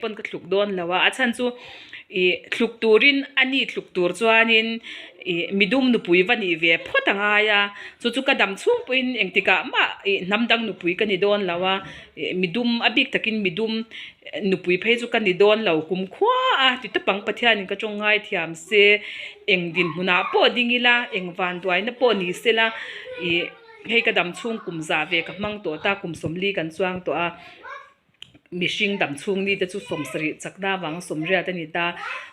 Pawn ka thluk dawn lo a, a chhan chu ih thluk turin a ni thluk tur chuanin ih midum nupui va nih ve phawt a ngai a, chu chu ka dam chhung pawhin engtikah mah ih hnam dang nupui ka ni dawn lo a, ih midum a bik takin midum nupui phei chu ka ni dawn lo kum khua a ti tawp ang Pathianin ka tawng ngai thiam se eng dinhmunah pawh ding ila eng vanduaina pawh ni sela ih hei ka dam chhung kum zah ve ka hmang tawh ta kum 40 kan chuang tawh a. Mihring dam chhung ni te chu 70 chakna avanga 80 a ni ta.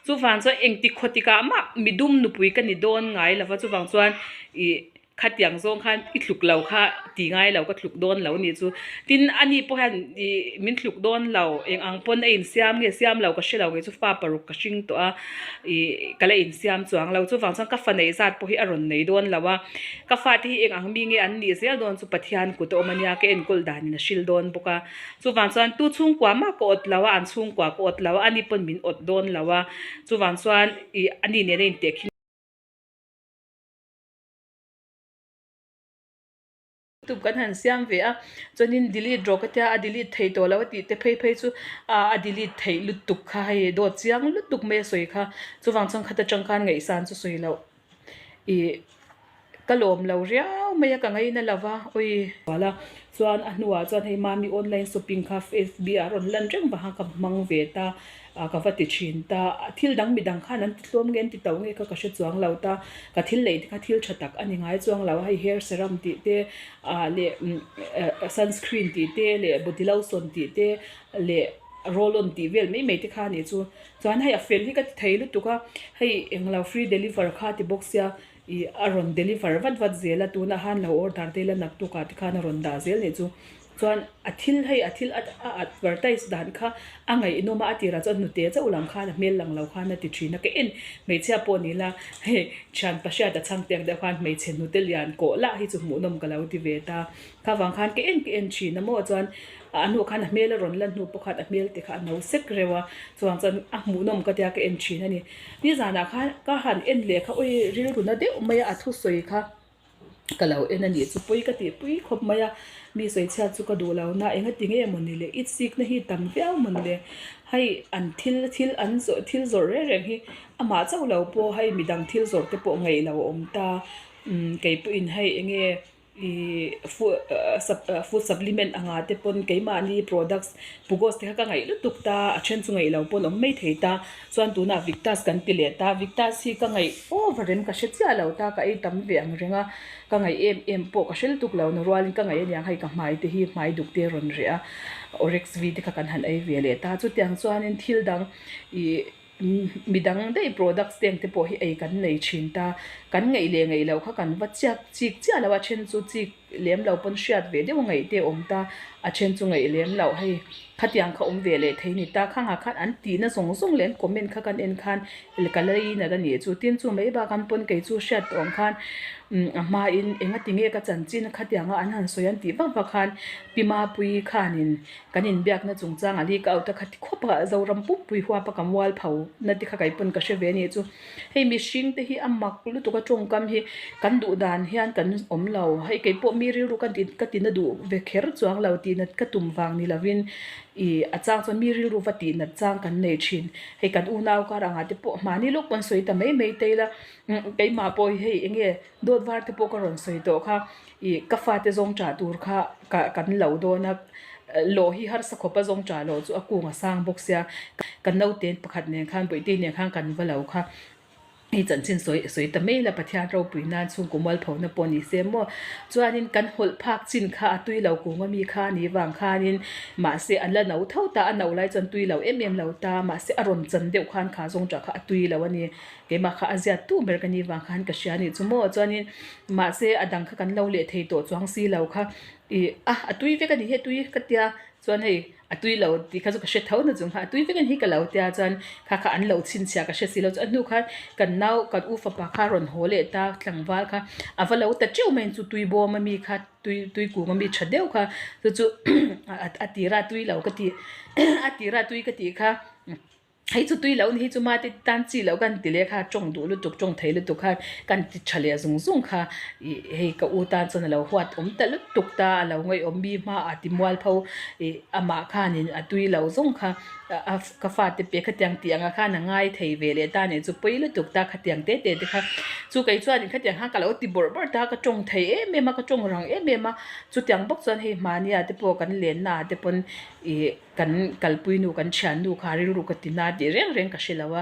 Chuvang chuan engtik khaw tikah mah midum nupui ka ni dawn ngai lo va, chuvang chuan ih khatiang zawng khan i tluk lo kha ti ngai lo ka tluk dawn lo a nih chu. Tin, ani pawh hian ih min tluk dawn lo, eng ang pawn a insiam nge siam lo ka hre lo kei chu fa paruk ka hring tawh a, ih ka la insiam chuang lo. Chuvang chuan ka fa neih zat pawh hi a rawn nei dawn lo a, ka fate hi eng ang mi nge an nih zel dawn chu Pathian kut a awm a nia, ka enkawl danin a hril dawn bawk a. Chuvang chuan tu chhungkua mah ka awt lo a, an chhungkua ka awt lo a, ani pawn min awt dawn lo a, chuvang chuan ih ani nena intehkhin YouTube kan han siam ve a, chuanin delete rawh ka tia a delete thei tawh lo a tih te phei phei chu a delete theih lutuk kha hei dawt chiang lutuk mai a sawi kha, chuvang chuan khata tang khan ngaihsan chu sawi loh. Ih ka lawm lo riau mai a ka ngaina lo va awi. Kual a chuan a hnuah chuan hei mami online shopping kha fb ah a rawn lan reng vang khan ka hmang ve ta ah ka va ti thin ta thil dang midang khan an ti tlawm nge an ti to nge kha ka hre chuang lo ta ka thil lei te kha thil tha tak a ni ngai chuang lo a hei hair serum tih te ah leh sunscreen tih te leh body lotion tih te leh roll on tih vel mai mai te kha a nih chu. Chuan hei a fel hi ka ti thei lutuk a, hei englo free deliver kha ti bawk sia ih a rawn deliver vat vat zel a, tunah khan lo order te ila naktukah te khan a rawn dah zel nih chu. Chuan a thil hei a thil a advertise dan kha a ngaihnawm a, a tirah chuan hnute chauh lang khan a hmel lang lo khan a ti thin a, ka en hmeichhia pawh ni la hei thian pahriat a chhang tek deuh khan hmeichhe hnute lian kawh lah hi chu hmuhnawm ka lo ti ve ta. Kha vang khan ka en ka en thin a maw chuan a hnuah khan a hmel a rawn lan hnu pawh khan a hmel te kha a no sek reuh a chuvang chuan a hmuhnawm ka tia ka en thin a ni. Nizanah khan ka han en leh kha awi rilru na deuh mai a a thusawi kha ka lo en a nih chu pawi ka tih pui khawp mai a mi sawi chhiat chu ka duh lo na eng a ti nge mawni le i chik na hi tam viau mawni le hei an thil thil an zawrh thil zawrh reng reng hi amah chauh lo pawh hei midang thil zawrh te pawh ngaih lo a awm ta umm keipawhin hei eng nge. Ih food supplement anga te pawn keimahni products pugos te kha ka ngaih lutuk ta a then chu ngaih lo pawn awm mai thei ta chuan tunah victus kan ti leh ta victus hi ka ngaih over em ka hre chiah lo ta ka ei tam ve ang reng a ka ngaih em em pawh ka hre lutuk lo na rualin ka ngaih aniang hei ka hmai te hi hmai duk te a rawn reh a orex v te kha kan han ei ve leh ta chutiang chuanin thil dang ih. Midang daih products te ang te pawh hi ei kan nei thin ta, kan ngaih leh ngaih loh kha kan va chiak chik chiah lo a, then chu chik lem lo pawn hriat ve deuh a ngaih te a awm ta, a then chu ngaih lem loh hei khatiang kha awm ve leh thei ni ta, khangah khan an tihna zawng zawng leh an comment kha kan en khan ka la in a nih chu, tin chu mai bak an pawn kei chu hriat tawh ang khan a hmain engati nge ka chanchin khatianga an han sawi an tih vak vak khan Pi Mapuii khanin Kan inbiakna chungchang a leak out a kha ti khawp a, Zoram pumpui huap a ka mual pho na te kha kei pawn ka hre ve a nih chu. Hei mihring te hi a mak lutuk a tawngkam hi kan duh dan hian kan awm lo. Hei kei pawh mi rilru ka ka tina duh ve kher chuang lo tih nat ka tum vang ni lovin ih a chang chuan mi rilru va tih nat chang kan nei thin. Hei kan unau kar angah te pawh mahni lawk pawn sawi ta mai mai te ila keimah pawh hi hei eng nge dawt var te pawh ka rawn sawi tawh kha. Ih ka fate zawng ṭah tur kha ka kan lo dawn a, lawh hi harsa khawpa zawng ṭah loh chu a kung a sang bawk sia, kan naute pakhat nen khan Bawihte nen khan kan va lo kha hei chanchin sawi sawi ta mai la Pathian ropui nan chhungkaw mualphona pawh ni se maw chuanin kan hawlh phak chin kha a tui lo kung ami kha a nih vang khanin mahse an la no tho ta a no lai chuan tui lo em em lo ta mahse a rawn chan deuh khan kha zawng ṭah kha a tui lo a ni. Keimah kha a ziat tu ber ka nih vang khan ka hria anih chu maw chuanin mahse a dang kha kan lo leh thei tawh chuang si lo kha ih a a tui vek anih hi a tui ka tia chuan hei a tui lo tih kha chu ka hre tho na chung kha a tui vek anih hi ka lo tia chuan kha kha an lo chhinchhiah ka hre si lo chu a hnu khan kan nau kan u fapa kha a rawn haw leh ta tlangval kha a va lo ta teuh mai chu tui bawm ami kha tui tui kung ami tha deuh kha chu chu a tira tui lo ka tih a tira tui ka tih kha. Hei chu tui loh ni hi chu mate tan chi loh kan ti leh kha tawng duh lutuk tawng thei lutuk kha kan ti tha leh zung zung kha ih hei ka u tan chuan a lo huat awm ta lutuk ta a lo ngaihawm mi hmaah ti mual pho ih amah khanin a tui lo zawng kha a ka fate pe khatiang tih anga khan a ngai thei ve leh ta nih chu pawi lutuk ta khatiang te te te kha chu kei chuanin khatiang khan ka lo ti bawrh bawrh ta ka tawng thei em em a ka tawng rang em em a chutiang bawk chuan hei hmania te pawh kan lenna ah te pawn ih. Kan kalpui nu kan thian nu kha rilru ka ti na tih reng reng ka hre lo a,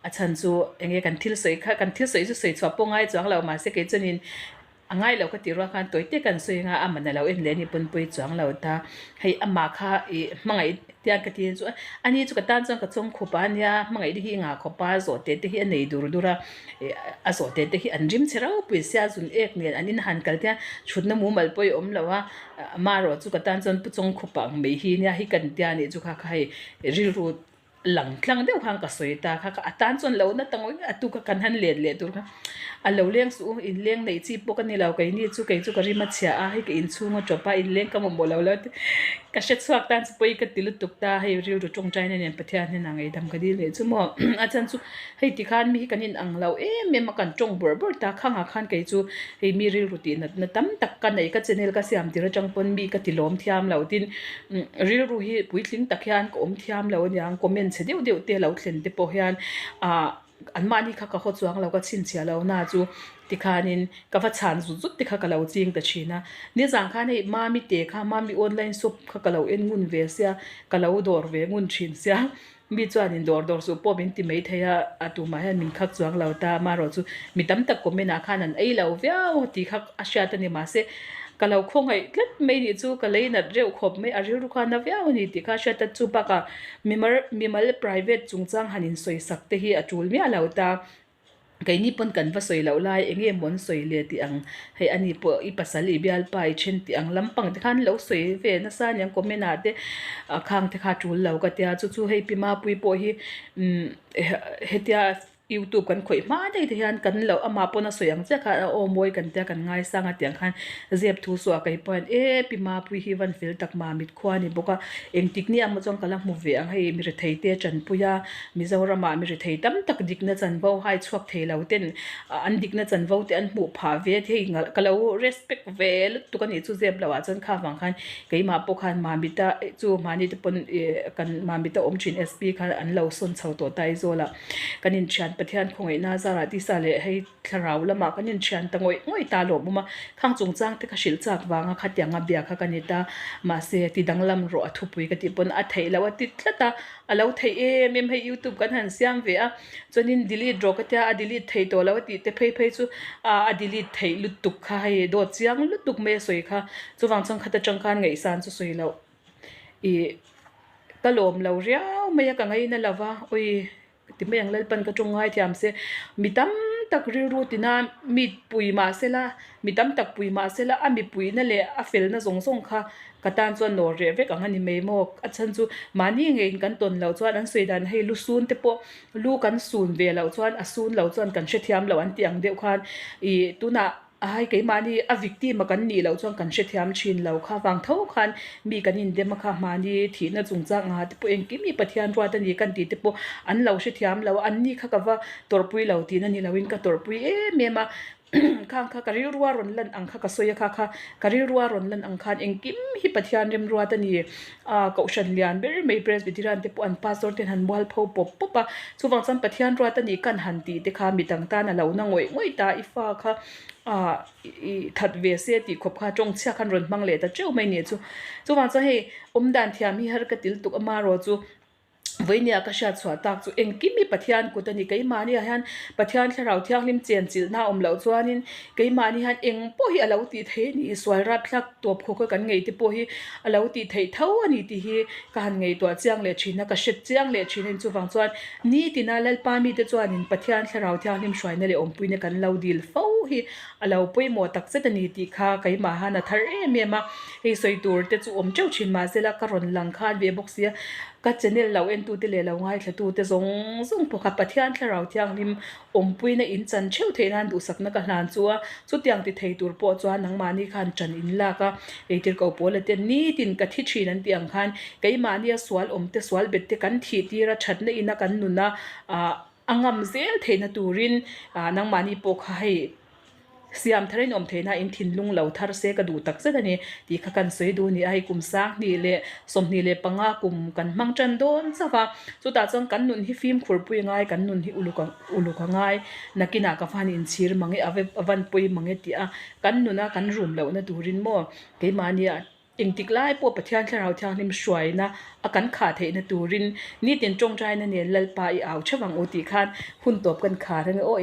a chhan chu eng nge kan thil sawi kha kan thil sawi chu sawi chhuah pawh ngai chuang lo mahse kei chuanin a ngai lo ka tih rual khan tawi te kan sawi anga a man a lo en leh a ni pawn pawi chuang lo ta, hei amah kha ih hmangaih tiang ka ti chu ani chu ka tan chuan ka chawng khup a nia hmangaih te hi ngah khawp a zawhte te hi a nei dur dur a ih a zawhte te hi an rim chhe ropui sia zun ek nen an inhan kal te hian thutna mumal pawh i awm lo a. Amaherawh chu ka tan chuan Pu Chawngkhupa ang mai hi nia hi kan tia nih chu kha kha hei rilru lang tlang deuh khan ka sawi ta kha kha a tan chuan lo na ta ngawih ngawih a tu kha kan han let leh tur kha a lo leng suh u inleng neih chi pawh ka ni lo keini chu kei chu ka rim a chhia a hei ka inchhung a tawp a inleng ka mamawh lo lo te ka hre chhuak tan chu pawi ka ti lutuk ta hei rilru tawngtaina nen Pathian hnenah ngaihdam ka dil leh chu maw a chhan chu Hei ti khan mi hi kan in ang lo em em a, kan tawng bawrh bawrh ta khangah khan kei chu hei mi rilru tih natna tam tak ka nei ka channel ka siam tir atang pawn mi ka ti lawm thiam lo tin rilru hi puitling tak hian ka awm thiam lo aniang comment chhe deuh deuh te lo thlen te pawh hian ah anmahni kha ka haw chuang lo ka chhinchhiah lo na chu tikhanin ka va chhan zut zut te kha ka lo ching ta thin a, nizan khan hei mami te kha mami online shop kha ka lo en ngun ve sia ka lo dawr ve ngun thin sia. Mi chuanin dawr dawr suh pawh min ti mai thei a, a tumah hian min khak chuang lo ta. Amaherawh chu mi tam tak comment ah khan an ei lo viau tih kha a hriat a ni. Mahse, ka lo khawngaih tlat mai nih chu ka lei nat reuh khawp mai, a rilru kha na viau a ni tih kha a hriat a. Chu bakah mimar mimal private chungchang han insawisak te hi a tul miah lo ta. Keini pawn kan va sawi loh lai eng nge maw an sawi le tih ang hei ani pawh i pasal i bialpa i then tih ang lampang te khan lo sawi ve nasa aniang comment ah te a khang te kha a tul lo ka tia chu chu hei pi Mapuii pawh hi umm hetia youtube kan khawih hma daih te hian kan lo amah pawn a sawi ang chiah kha a aw mawi kan tia kan ngaisang a tiang khan zep thu suah kei pawh hian e pi Mapuii hi van fel tak mah mit khua a ni bawk a engtik ni ah maw chuan ka la hmu ve ang hei mi rethei te tanpui a. Mizoramah mi rethei tam tak dikna chanvo hai chhuak thei lo ten an dikna chanvo te an hmuh phah ve thei ka lo respect ve lutuk a nih chu zep loh ah chuan kha vang khan keimah pawh khan Mamita chu mahni te pawn ih kan Mamita awm thin SP kha an lo sawn chho tawh ta Aizawl ah kan inthian Pathian khawngaihna zarah tisa leh hei thlarau lamah kan inthian ta ngawih ngawih ta lawm awm a khang chungchang te ka hrilh chak vanga khatianga bia kha ka ni ta mahse ti danglam rawh a thupui ka tih pawn a theih loh a ti tlat a. A lo theih em em hei youtube kan han siam ve a chuanin delete rawh ka tia a delete thei tawh lo a tih te phei phei chu ah a delete theih lutuk kha hei dawt chiang lutuk mai a sawi kha chuvang chuan khata tang khan ngaihsan chu sawi loh ih ka lawm lo riau mai a ka ngaina lo va awi ti mai ang Lalpan ka tawng ngai thiam se mi tam tak rilru tina mi pui mahsela Mi tam tak pui mah sela a mipuina leh a felna zawng zawng kha ka tan chuan nawr reh vek ang a ni mai maw? A chhan chu mahni ngeiin kan tawn loh chuan an sawi dan hei lu sun te pawh lu kan sun ve loh chuan a sun loh chuan kan hrethiam loh an tih ang deuh khan ih tunah hai keimahni a victim a kan nih loh chuan kan hrethiam thin lo kha vang tho khan mi kan indem a kha mahni thihna chungchang ah te pawh engkim hi Pathian ruat a ni kan tih te pawh an lo hrethiam lo a anni kha ka va tawrhpui lo tihna ni loin ka tawrhpui em em a. Khang kha ka rilrua rawn lan ang kha ka sawi a kha kha ka rilrua rawn lan ang khan engkim hi Pathian remruat a ni. Aa Kohhran lian ber mai Presbyterian te pawh an pastor ten han mual pho pawp pawp a, chuvang chuan Pathian ruat a nih kan han tih te kha mi dang tan a lo na ngawih ngawih ta i fa kha aa i that ve se tih khawp kha tawngchhia khan rawn hmang leh ta teuh mai nih chu. Chuvang chuan hei awmdan thiam hi har ka til tuk amarawh chu. Vawinia ka hriat chhuah tak chu engkim hi Pathian kut a ni. Keimahni ah hian Pathian Thlarau Thianghlim chen chilhna a awm loh chuanin keimahni hian eng pawh hi a lo tih theih a ni. Sual rapthlak tawp khawk a kan ngei te pawh hi a lo tih theih tho a ni tih hi ka han ngaihtuah chiang leh thin a, ka hre chiang leh thin a ni. Chuvang chuan nitina Lalpa mite chuanin Pathian Thlarau Thianghlim hruaina leh awmpuina kan lo dil fo hi a lo pawimawh tak zet a ni tih kha keimah han a thar em em a. Hei sawi tur te chu awm teuh thin mahsela ka rawn lang khan ve bawk sia. Ka channel lo entute leh lo ngaithlatute zawng zawng pawh kha Pathian Thlarau Thianghlim awmpuina in chan theuh theih nan duhsakna ka hlan chu a, chutiang ti thei tur pawh chuan nangmahni khan ṭan in lak a, eitir ko pawl a ten nitin ka thi ṭhin an tih ang khan keimahnia sual awm te sual bet te kan thih tir a ṭhatna ina kan nuna ah a ngam zel theihna turin ah nangmahni pawh kha hei Siam thar in awm theihna in thinlung lo thar se ka duh tak zet a ni tih kha kan sawi duh a ni a, hei kum 2025 kum kan hmang tan dawn chauh a, chutah chuan kan nun hi fimkhur pui a ngai, kan nun hi uluk uluk a ngai, nakinah ka van inchhir mang e a van pawi mang e tih a, kan nuna kan rum lohna turin maw keimahnia Engtik lai pawh Pathian Thlarau Thianghlim hruaina a kan khah theihna turin nitin tawngtaina nen Lalpa i au theuh ang u tih khan hun tawp kan khar ange aw.